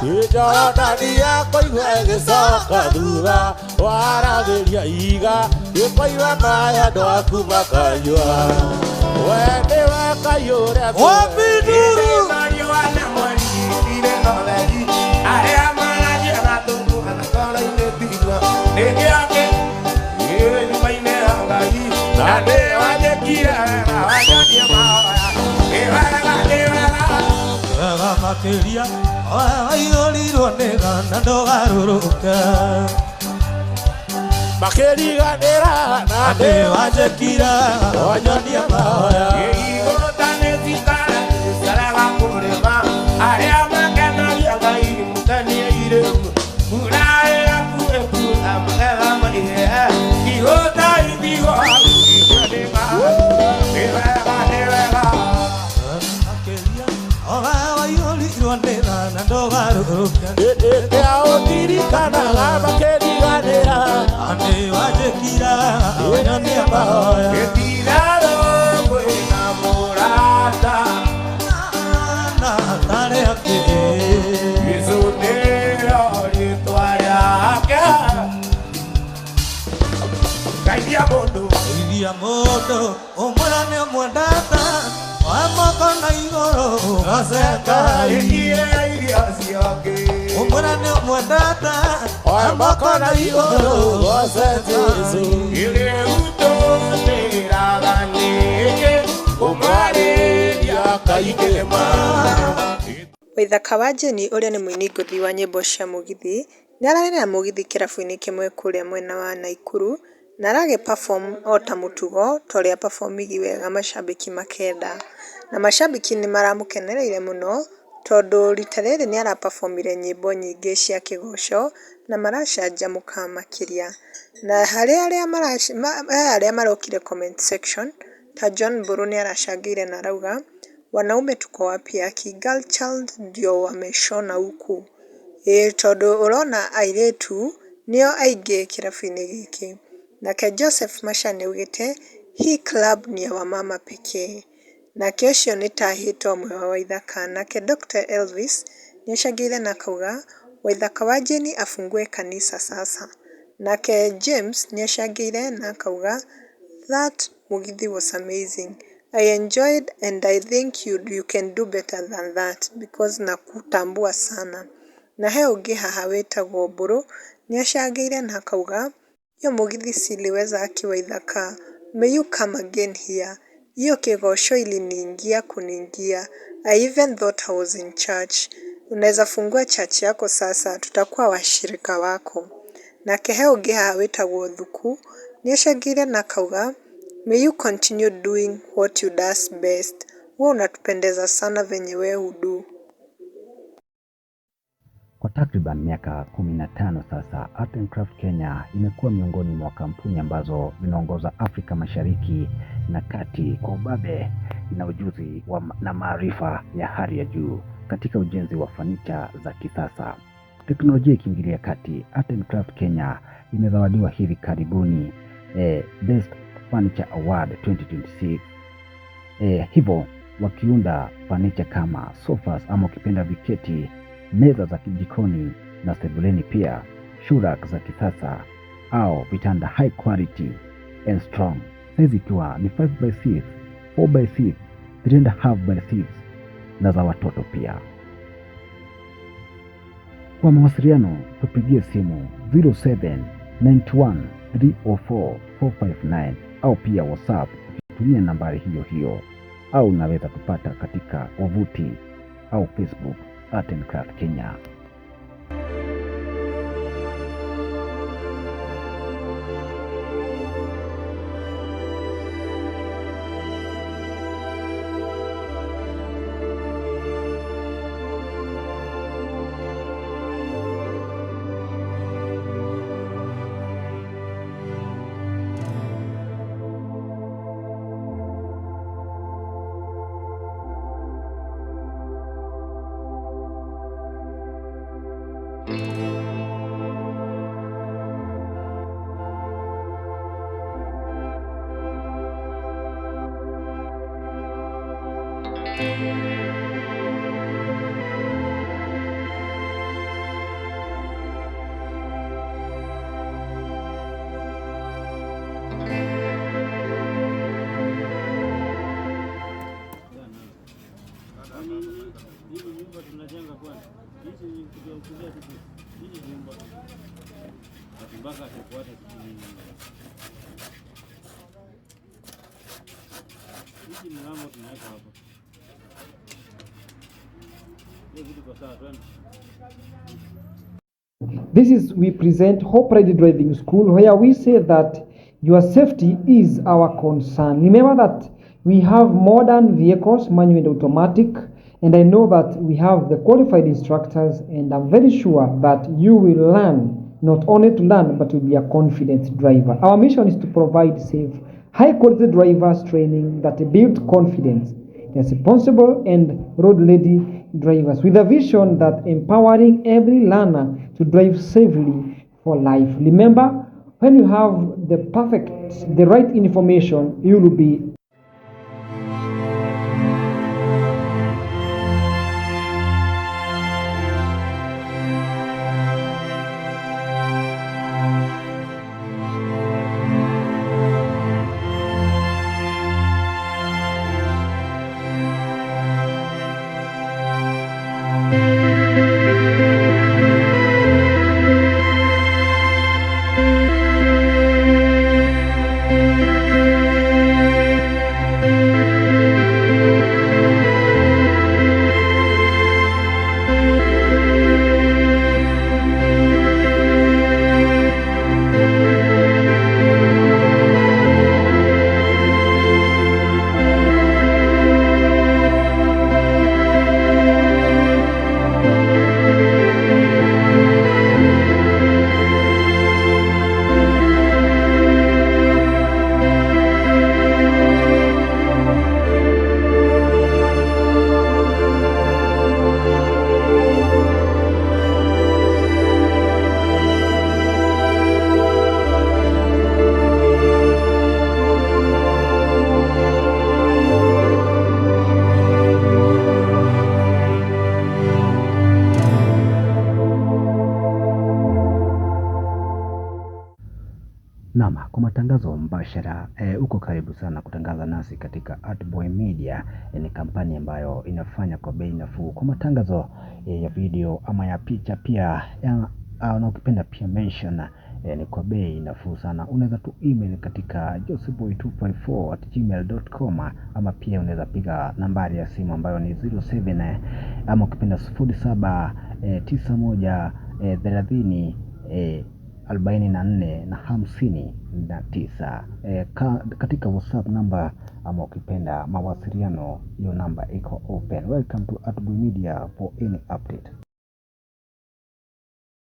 Jorodani yakũigua ĩgĩcoka thutha waragĩria iga ĩkoiga maĩ andũ aku makanyua we nĩwe Ngai ũrĩa Wapinduru. Na nĩwanjĩkire wega wanyonie mahoya nĩ wega nĩ wega. Wega makĩria waiyũrirwo nĩ tha na ndũgarũrũke. Makĩriganĩra na nĩwanjĩkire wega wanyonie mahoya. Makĩria waiyũrirwo nĩ tha na ndũgarũrũke. Nĩaũtirikanaga makĩriganĩra nĩwanjĩkire wega wanyonie mahoya. Na tarĩ angĩ. Geithia mũndũ ũmwĩra nĩ ũmwendete wa moko na igũrũ ũgoce Ngai. Ũmwĩra nĩ ũmwendete wa moko na igũrũ ũgoce Jesũ. Waithaka wa Jane ũrĩa nĩ mũini ngũthi wa nyĩmbo cia mũgithi nĩ arainĩra mũgithi kĩrabu-inĩ kĩmwe kũrĩa mwena wa Naikuru na aragĩ perform o ta mũtugo ta ũrĩa performigi wega macambĩki makenda. Na macambĩki nĩ maramũkenereire mũno tondũ rita rĩrĩ nĩ ara performire nyĩmbo nyingĩ cia kĩgoco na maracanjamũka makĩria. Na harĩ arĩa he arĩa marokire comment section ta John Mbũrũ nĩ aracangĩire na arauga wanaume tuko wapi aki girl child ndio wameshona huku. Ĩĩ tondũ ũrona airĩtu nĩo aingĩ kĩrabu-inĩ gĩkĩ. Nake Joseph Macha nĩaugĩte hii club ni ya wamama pekee. Nake ũcio nĩ ta hater ũmwe wa Waithaka. Nake Dr Elvis nĩacangĩire na akauga Waithaka wa Jane afungue kanisa sasa. Nake James nĩacangĩire na akauga that mũgithi was amazing. I enjoyed and I think you can do better than that because nakutambua sana. Na he ũngĩ haha wĩtagwo Mbũrũ nĩacangĩire na akauga hiyo mũgithi si iliweza aki Waithaka, may you come again here. Hiyo kĩgoco iliniingia kuniingia. I even thought I was in church. Unaweza fungua church yako sasa, tutakuwa washirika wako. Nake he ũngĩ haha wĩtagwo Thuku nĩacangĩire na akauga may you continue doing what you does best. Huwa unatupendeza sana venye we hudu. Kwa takriban miaka 15 sasa, Art and Craft Kenya imekuwa miongoni mwa kampuni ambazo zinaongoza Afrika Mashariki na Kati kwa ubabe na ujuzi na maarifa ya hali ya juu katika ujenzi wa fanicha za kisasa. Teknolojia ikiingilia kati, Art and Craft Kenya imezawadiwa hivi karibuni Best Furniture Award 2026. Hivyo wakiunda fanicha kama sofas ama ukipenda viketi, meza za kijikoni na sebuleni, pia shoe rack za kisasa au vitanda high quality and strong, size ikiwa ni 5x6, 4x6, 3.5x6 na za watoto pia. Kwa mawasiliano tupigie simu 0791 304 459 au pia WhatsApp tumia nambari hiyo hiyo, au unaweza kupata katika wavuti au Facebook Art and Craft Kenya. Hizi nyumba tunajenga kwani? Hizi ni kuja tu. Hizi nyumba. Mpaka tufuate sijui. Hizi mlango tunaweka hapa. Hiyo vitu kwa sawa, twende. This is we present Hope Ready Driving School, where we say that your safety is our concern. Remember that we have modern vehicles, manual and automatic, and I know that we have the qualified instructors, and I'm very sure that you will learn, not only to learn, but to be a confident driver. Our mission is to provide safe, high quality drivers training that build confidence, responsible and road ready drivers, with a vision that empowering every learner to drive safely for life. Remember, when you have the right information, you will be Naam, kwa matangazo mbashara uko karibu sana kutangaza nasi katika Artboy Media. Ni kampani ambayo inafanya kwa bei nafuu kwa matangazo ya video ama ya picha pia ya, na ukipenda pia mention ni kwa bei nafuu sana. Unaweza tu email katika joseboy254@gmail.com ama pia unaweza piga nambari ya simu ambayo ni 07 ama ukipenda 07 91 30 44 na 59. Katika WhatsApp namba ama ukipenda mawasiliano, hiyo namba iko open. Welcome to Artboy Media for any update.